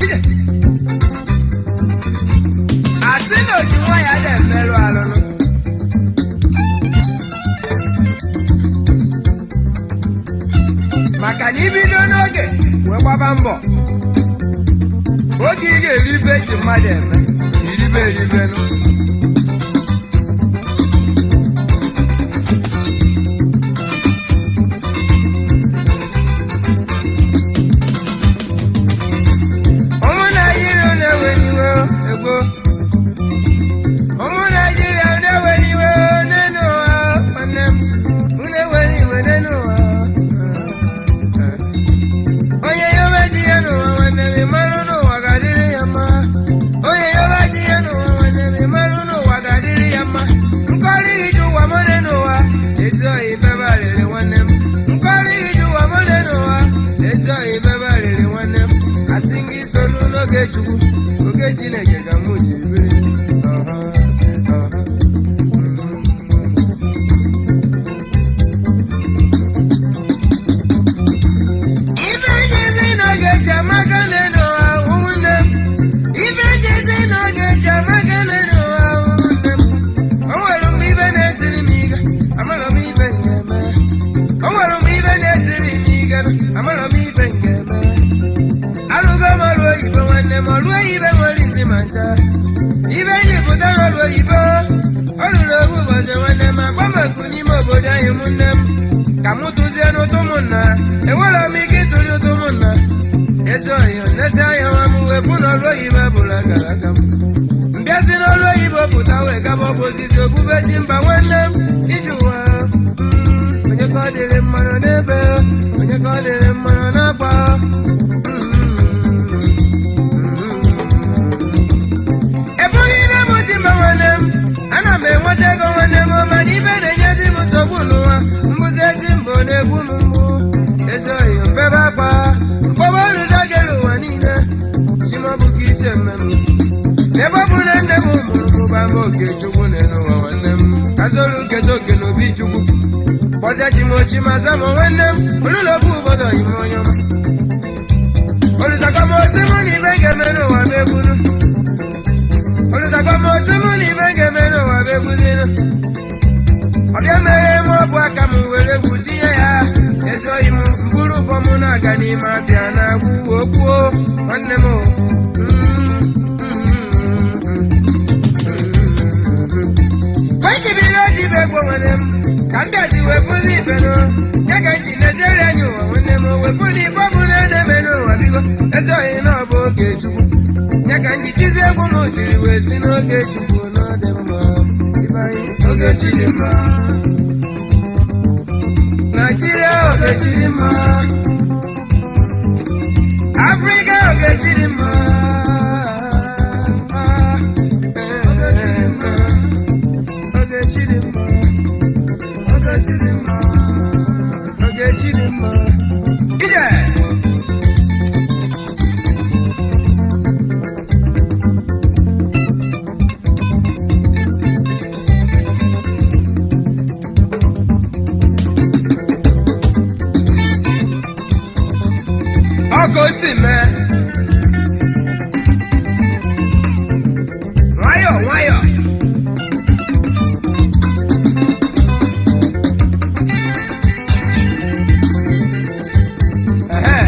Ije. Asị na oji nwayọ ada emerụ arụnụ. Maka na ibido n'oge wee gbaba mbọ, oge ị ga-eribe ji mmadụ eme iribe eribenụ. Ụmụ Naijiria na-ewe n'iwe ego. Ụmụ Naijiria na-ewe n'iwe n'elu ụwa, nwanne m. Unu ewe n'iwe n'elu ụwa. Onye yobe ji ya n'ụwa, nwanne m, ịmarụ n'ụwa ga-adịrị ya mma. Onye yobe ji ya n'ụwa, nwanne m, ịmarụ n'ụwa ga-adịrị ya mma. Nkọrị ije ụwa m n'ụwa, ezi oyi bebe arịrị, nwanne m. Nkọrị ije ụwa m n'ụwa, ezi oyi bebe arịrị, nwanne m. Asị gị solu n'oge Chukwu, oge Chineke ka mụ jiri biri. Ọha, ọha. Ife njezi n'oge ji amaka n'ụwa, ụmụnne m. Ife njezi n'oge ji amaka n'ụwa, ụmụnne m. O nwere mgbe ife na-esiri m ike, amara m ife m ga-eme. O nwere mgbe ife na-esiri m ike, amara m ife m ga-eme. Arụgo m ọrụ oyibo, nwanne m, ọrụ oyibo nwere isi ma ncha. Ife ji pụta n'ọrụ oyibo, o ruru owu ụbọchị, nwanne m, agbamakwụ n'ime obodo anyị, ụmụnne m. Ka mụ tụzie n'ụtụ ụmụnna, enwere m ike ịtụli ụtụ ụmụnna. Ezi oyi nlezi anya nwa m wee pụ n'ọrụ oyibo bụrụ akara aka m. Mbịazi n'ọrụ oyibo pụta wee gaba ọbụ osisi obube ji mba, nwanne m, iji ụwa. Onye ka ọ dịrị mmanụ n'ebe, onye ka ọ dịrị mmanụ n'akpa. Ebughị na m dị mba, nwanne m, ana m enweta ego, nwanne m, mana ibe na-enyezi m nsogbu n'ụwa mbụzi ezi mbụ na-egbu m mgbu. Ezi oyi mbebe akpa mkpọba oluzo gere ụwa niile chimọbụka isi emem. Ebe ọ bụ na nne m mụrụ mụba m oke Chukwu n'elu ụwa, nwanne m, kazolu nketa oke n'obi Chukwu kpọzie chimochi ma za m, nwanne m, olụlọbụ ụbọdọ ime onye ọma olùsàkọ́mọ tí mú ní ife ga-eme n'ụwa bụ egbunu. Olùsàkọ́mọ tí mú ní ife ga-eme n'ụwa bụ egbuzinu. Ọbịa meghe m ọbụ aka m were egwu tinye ya. Ezi oyi m mkpụrụ ụbọ m na-aga n'ime abịa na-agwụ okwuo, nwanne m o. Kwechibiri oji bụ egwu, nwanne m, ka m bịazi wee bụzi ife nụ ya ka nji neziere anyị ụwa, nwanne m, wepụ na ife ọbụla na-eme n'ụwa bigo. Ezi oyi na ọ bụ oge Chukwu ya ka nji chizi egwu m jiri wee si n'oge Chukwu na ọ dị mma. Ibe anyị, oge chi dị mma. Naijiria, oge chi dị mma. Afrịka, oge chi dị mma. Oge chi dị mma. Oge chi dị mma. Oge chi dị mma. Oge chi dị mma. Ije! Ọkụ si mee nwayọọ nwayọọ. Ehe,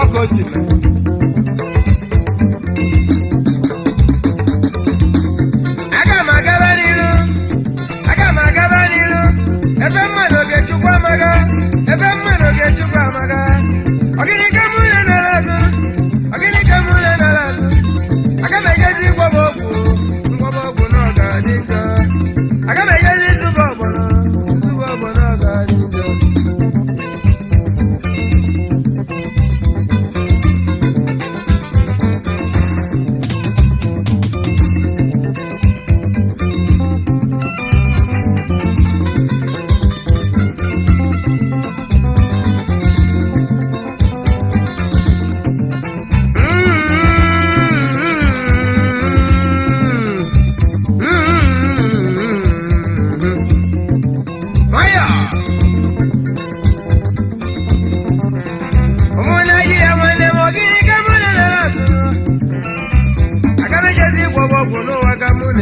ọkụ si mee. Aga m agaba n'ilu, aga m agaba n'ilu, ebe mmadụ Ogechukwu amaga, ebe mmadụ Ogechukwu amaga. Ọgịnị ka mụ na nara azụ? Ọgịnị ka mụ na nara azụ? Aga m ejezi gwọba ọgwụ, ngwọba ọgwụ na ọ ga-adị njọ. Aga m ejezi zụba ọgbọnọ, zụba ọgbọnọ ọ ga-adị njọ.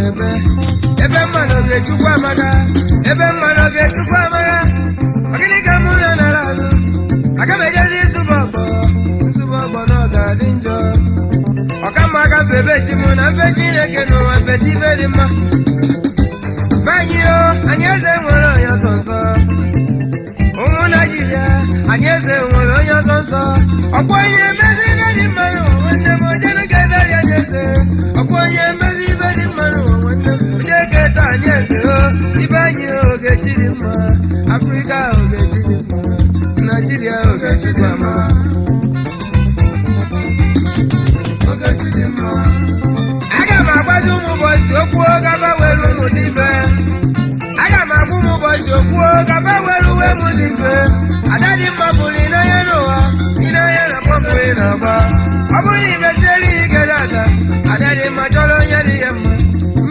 na-eme. Ebe mmanụ ga-echukwu amaka, ebe mmanụ ga-echukwu amaka. Ọ gịnị ka mụ na nara azụ? Aga m ejezi ịsụba ọgbọ, nsụba ọgbọ na ọ ga-adị njọ. Ọka mma aka mfe ebe chi mụ na mfe Chineke n'ụwa mfe ife dị mma. Be anyị o, anyị eze nwere onye ọsọ nsọ. Ụmụ Naijiria, anyị eze nwere onye ọsọ nsọ. Ọkwa onye emezi ife dị mma n'ụwa nwanne m, onye nụ ga-ederi anyị eze. Ọkwa onye emezi ife dị mma n'ụwa nwanne m, onye ga-eto anyị eze o. Ibe anyị ogechi dị mma, Afrịka ogechi dị mma, Naijiria ogechi dị mma. Ogechi dị mma. Aga m agbazi ụmụ ụbọchị okwu gaba were ụmụ dị mfe. Aga m agwa ụmụ ụbọchị okwu gaba were uwe m dị mfe. Ada dị mma bụrụ ịnanya n'ụwa, ịnanya na pọmpụ ị na-agba. Ọ bụrụ na imesiere ya ike dada, ada dị mma chọrọ onye dị ya mma.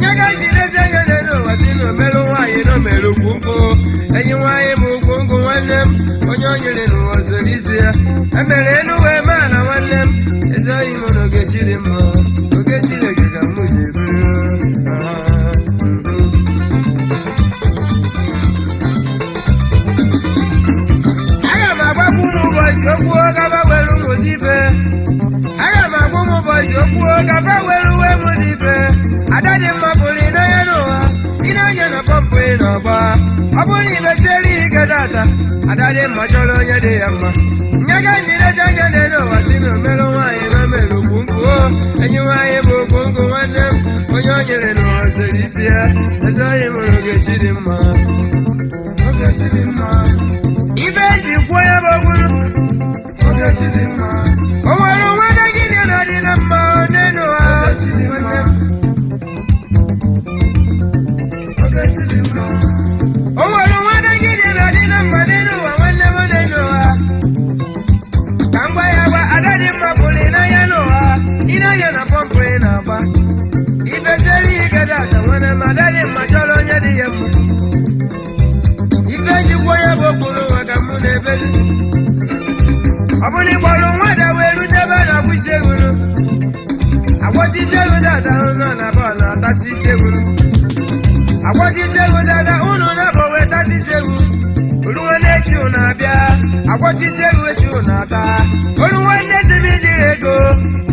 Nye ga ji n'ezi anya n'elu ụwa si na omerụ nwaanyị na omerụ ukwu nkwụ. Enyi nwaanyị bụ ukwu nkwụ nwanne m, onye o nyere n'ụwa zoro isi ya. Emere enu wee maa na nwanne m, ezi oyi m na Ogechi dị mma. Ogechi lege ka mụ ji biri. Ah, mhm. Aga m agbakwu ụmụ ụbọchị okwu gaba were ụmụ dibe. Aga m agwa ụmụ ụbọchị okwu gaba were uwe m dibe. Ada dị mma pụrụ ịnanya n'ụwa, ịnanya na pọmpụ ị na-agba. Ọ bụrụ na imesiere ya ike dada, ada dị mma chọrọ onye dị ya mma. Nye ga njirezi anya n'elu ụwa si na omerụ nwaanyị na omerụ ukwu nkwụ o. Enyi nwaanyị bụ ukwu nkwụ nwanne m, onye o nyere n'ụwa zoro isi ya. Ezi onye mụrụ Ogechi dị mma. Ogechi dị mma. Ibe eji kwuo ya bụ okwuru. Ogechi dị mma. O nwere nwanne gị dị na dị na mma n'elu ụwa. Ogechi dị mma. Ogechi dị mma. O nwere nwanne gị dị na dị na mma n'elu ụwa nwanne m n'elu ụwa. Ka m gwa ya gwa ada dị mma pụrụ ịnanya n'ụwa, ịnanya na pọmpụ ị na-agba. Ibezeri ike dada nwanne m, ada dị mma chọrọ onye dị ya mma. Ife njikwa ya bụ okpuru ụwa ka mụ na-ebezi. Ọ bụrụ ịgbọrọ nwada wee rute ebe a na-akwụ isi egwuru. Agwọcha isi egwu dada ụnụ na bọọlụ atasị isi egwuru. Agwọcha isi egwu dada ụnụ na-abọ wee tasị isi egwu. Olu nwanne echi ụnụ abịa, agwọcha isi egwu echi ụnụ ata. Olu nwanne si m ijiri ego,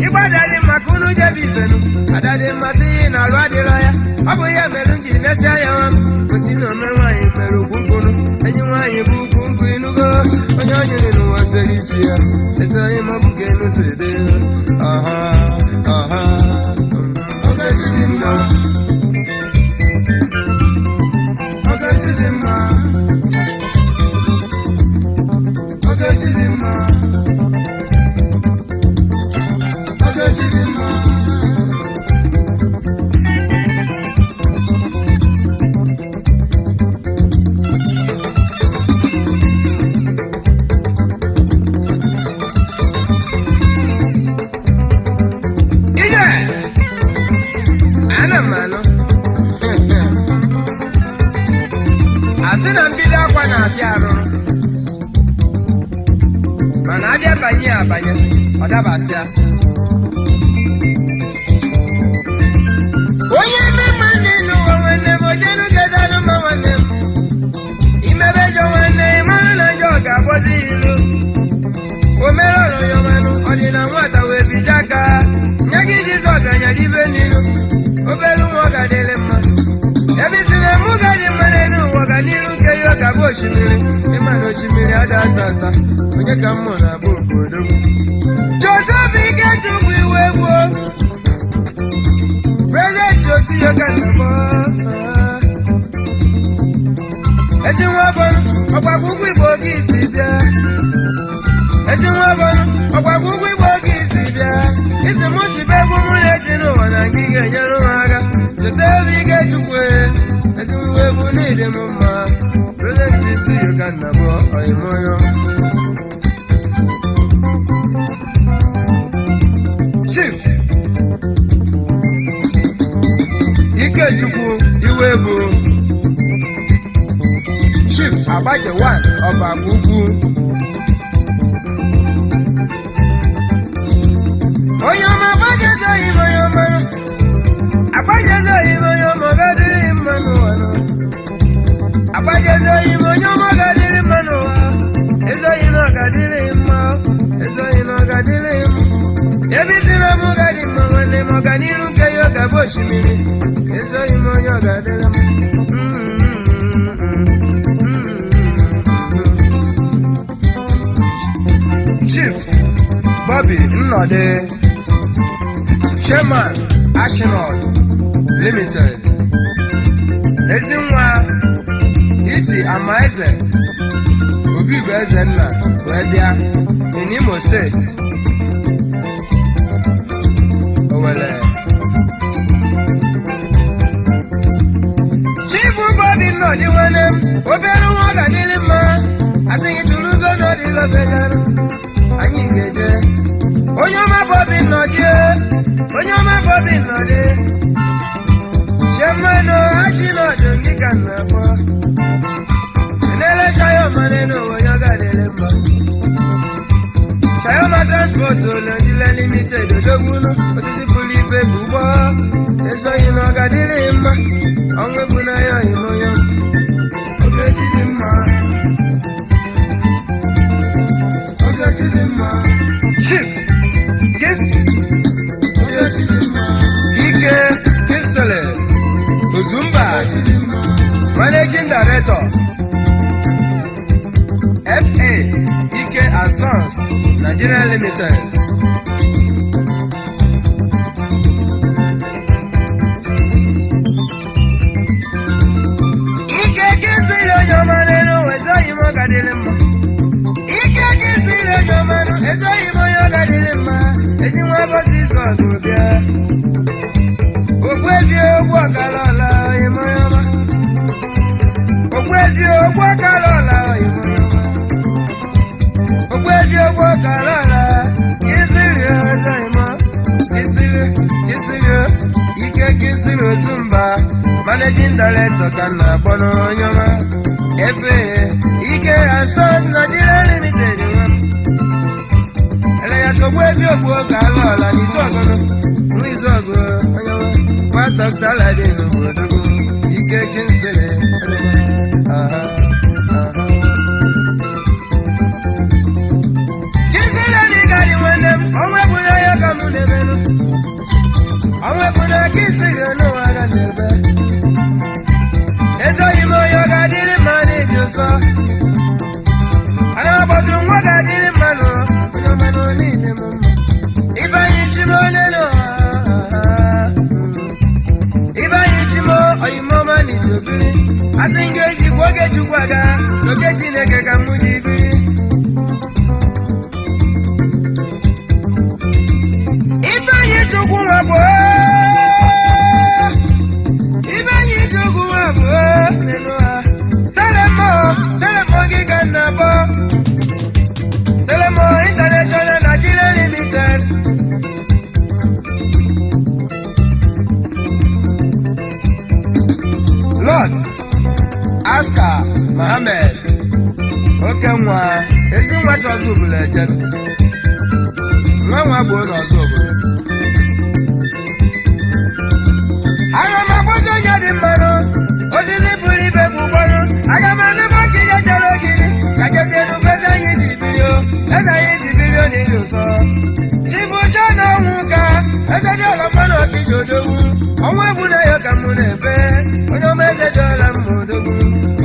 ịgbadadị maka unu jebe ifenu. Ada dị mma sị na alụ adịrọ ya, ọ bụ ya mere m ji nesi anya nwa m. Gosi na ome nwaanyị mere ukwu nkwụnụ, enyi nwaanyị bụ ukwu nkwụ inugo. Onye o nyere n'ụwa sere isi ya, ezi onye ma ọ bụ ka enu siri dị. Aha, aha, mm. Ogechi dị mma. Ogechi dị mma. Ogechi dị mma. Ogechi dị mma. Ije! Ana m anụ. Asị na mbido akwa na-abịa arụrụ. Mana abịa banye ya abanye, ọ dabasịa. Onye eme mma n'elu ụwa nwanne m, ojenu gedanụ mma nwanne m. Imebe jọ nwanne, ị marụ na njọ ga-agbọzi ya ilu. Omere ọrụ ya ọmanụ, ọ dị na nwata wee bido aka. Nye gị Jizọs ganyere ibe n'ilu, obere nwa ọ ga-adịrị mma. Ebe isi na mụ ga dị mma n'elu ụwa ga n'iru nke ya ọ ga-abụ osimiri. Ịma na osimiri ada ata ata, onye ka mmụ na-abụ obodo. Joseph Ikechukwu iwe gbuo. President Josiah Kanabọ. Ezi nwa ọbọnụ, ọgbakwa ụgwọ Igbo gị isi bịa. Ezi nwa ọbọnụ, ọgbakwa ụgwọ Igbo gị isi bịa. Isi mụ jibe egwu mụ na-eji n'ụwa na gị ga-enyere m aka. Joseph Ikechukwu, ezi nwa egwu n'ịdị m mma. President Josiah Kanabọ, ọyịmọyọ. Chief Ikechukwu iwe bụ Chief Agbaje 1 ọba ugwu. Onye ọma agbajezi oyi onye ọma agbajezi oyi onye osimiri ezoghị m onye ọ ga-adịrị m. Chief Bobby Nnọdị, Chairman, Arsenal Limited, Ezinwa isi Amaeze Obi bụ eze nna wee bịa in Imo State, Owere. Chief Bobby Nnọdị nwanne m, obere nwa ọ ga-adịrị mma, asịghị tụrụ ugo n'ọdịla obere anyị ga-eje. Onye ọma Bobby Nnọdị, onye ọma Bobby Nnọdị, Chairman Ajinọdụ ndị ka nna akpọ enele Chayoma n'elu ụwa, onye ọ ga-adịrị mma. Chayoma Transport Nigeria Limited, odogwunu osisi pụrụ ife bụ ụgbọ ezoghị na ọ ga-adịrị mma ọnwụ egbu n'anya oyimoyo. Ogechi dị mma. Ogechi dị mma. Chief Kis Ogechi dị mma. Ike Kisele Ozumba, Ogechi dị mma. Managing Director, FA Ike and Sons Nigeria Limited. Ike Kisele onye ọma n'elu ụwa, ezoghị m ọ ga-adịrị mma. Ike Kisele onye ọma nụ, ezoghị m onye ọ ga-adịrị mma. Ezi nwa bọsị izu ọgụ bịa. Ogbuebi ogbu ọkala ọla oyimoyo ọma. Ogbuebi ogbu ọkala ọla oyimoyo ọma. Ogbuebi ogbu ọkala ọla kisiri ozoyimo kisiri kisiri ike kisiri Ozumba, Managing Director ka m na-akpọ n'onye ọma. Efe Ike and Sons Nigeria Limited nwa m. Eleya ogbuebi ogbu ọkala ọla n'izu ọgụnụ nwa izu ọgụ onye ọma. Nwata dị n'obodo ike kinsiri onye ọma. Aha, aha. Kinsile n'ịgadị nwanne m, ọnwa egbuna ya ka mụ na-emenụ. Ọnwa egbuna kinsile n'ụwa ga na-ebe. Ezoghị m onye ọ ga-adịrị mma n'ịdị ụsọ. Ana m akpọtụrụ nwa ga-adịrị mma nụ, onye ọma nụ niile m mma. Ifeanyi Chimo nínú Ifeanyi Chimo oyimọma n'izobiri. Asị nga ejikwa oge Chukwu aga n'oge Chineke ka mụ ji biri. Ifeanyi Chukwu nwa bụ Ifeanyi Chukwu nwa bụ nínú ha. Selemo Selemo gị ka nna bụ Selemo International Nigeria Limited. Lord Aska Mohammed, oke nwa ezi nwa si ọzọ obodo eje nwa nwa bụ ụlọ ọzọ obodo. Aga m akpọta onye dị mmanụ osisi pụrụ ibe bụ ụgbọrụ. Aga m anụba ka ihe chere ogiri ka jezie n'ugbo eze anyị ji birio eze anyị ji birio n'ili ụzọ. Chibujo na ọnwụ ka eze dị ọla mmanụ ọkịja odogwu ọnwụ egbu na ya ka mụ na-ebe onye ọma eze dị ọla mma odogwu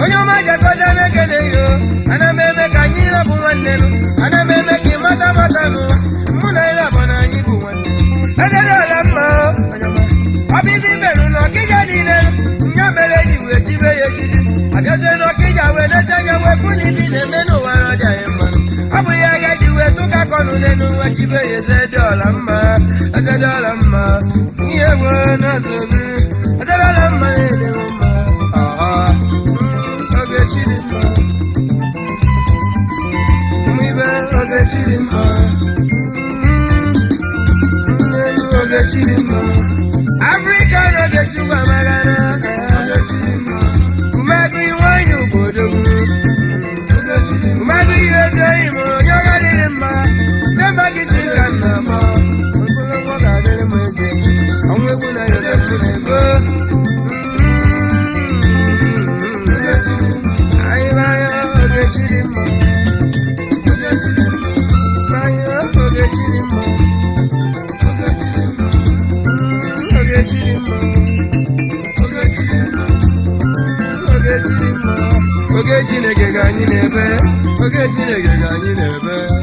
onye ọma jakọta na-ekene yo. Ana m eme ka anyị bụ nwanne nụ, ana m eme ka ị mata mata nụ mụ na ile bụ na anyị bụ nwanne eze dị ọla mma onye ọma. Ọbịbị merụ n'ọkịja niile nya mere eji wee chibe ya ejiji abịazie n'ọkịja wee leta anya wee fụ na ibi na-eme n'ụwa na ọ dị anyị mma. Ọ bụ ya ga ji wee tụka kọnụ n'elu ụwa chibe ya eze dị ọla mma, eze dị ọla mma, ihe bụ n'ọzọ biri eze dị ọla mma na-ede m mma. Ọha, oge chi dị mma, ụmụ ibe, oge chi dị mma. Oge chi dị mma, Afrịka n'oge Chukwu amagana. Ogechi dị mma. Umegu iwanye obodo. Ogechi dị mma. Umegu ihe ego ime onye ọ ga-adịrị mma. Demba gị chi ka nna m. Ogologo ga-adịrị m eze. Ọnwụ egbu na ya. Oge chi dị mma. Oge Chineke ka anyị na-ebe. Oge Chineke ka anyị na-ebe.